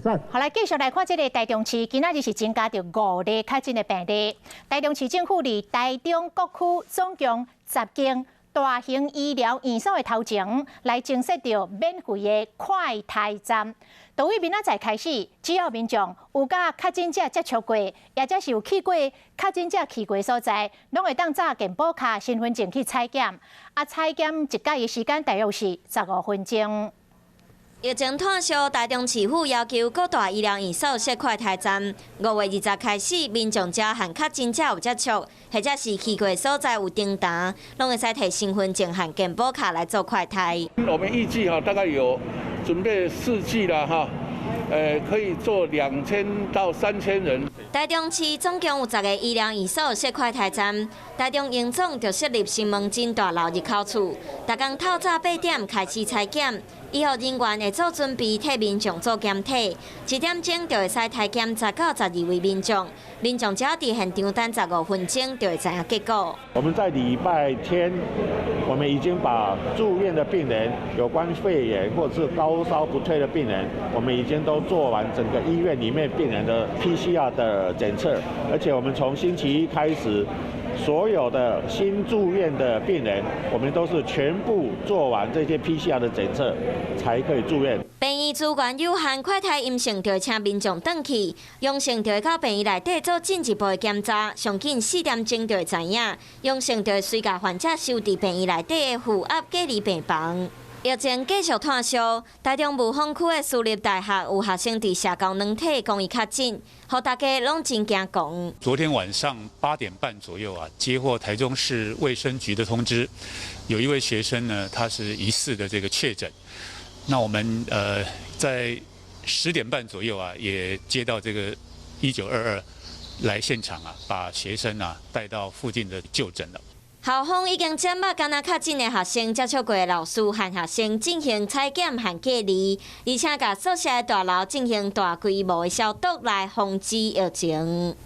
好，來繼續來看這个台中市，今仔日是增加著五例確診的病例。台中市政府佇台中各區總共10間大型醫療院所的頭前來增設著免費的快篩站。對明仔載開始，只要民眾有佮確診者接觸過，抑者是有去過確診者去過所在，攏會當紮健保卡、身份證去採檢。啊，採檢一擺的時間大約是15分鐘。疫情湠燒，台中市府要求各大醫療院所設快篩站。5月20開始，民眾只要和確診者有接觸，或者是去過所在有叮當，攏會使提身份證和健保卡來做快篩。我們預計哈，大概有準備試劑啦哈，可以做2000到3000人。台中市總共有十个醫療院所設快篩站，台中榮總就設立新門診大樓入口處，逐工透早8點開始採檢。醫護人員會做準備，替民眾做檢體，1點鐘就會使篩檢10到12位民眾。民眾只要佇現場等十五分鐘，就會知影結果。我們在禮拜天，我們已經把住院的病人，有關肺炎或者是高燒不退的病人，我們已經都做完整個醫院裡面病人的 PCR 的檢測，而且我們從星期一開始，所有的新住院的病人，我們都是全部做完這些 PCR 的檢測，才可以住院。病院資源有限，快篩陰性就會請民眾轉去，陽性就會到病院內底做進一步的檢查，上緊4點鐘就會知影，陽性就會隨共患者收佇病院內底的負壓隔離病房。疫情繼續湠燒，台中霧峰區的私立大學有學生佇社交軟體講伊確診，予大家攏真驚狂。昨天晚上8點半左右啊，接獲台中市衛生局的通知，有一位學生呢，他是疑似的這個確診。那我們在10點半左右啊，也接到這個1922來現場啊，把學生啊帶到附近的就診了。校方已經掌握敢若確診的學生接觸過的老師和學生進行採檢和隔離，而且共宿舍的大樓進行大規模的消毒來防止疫情。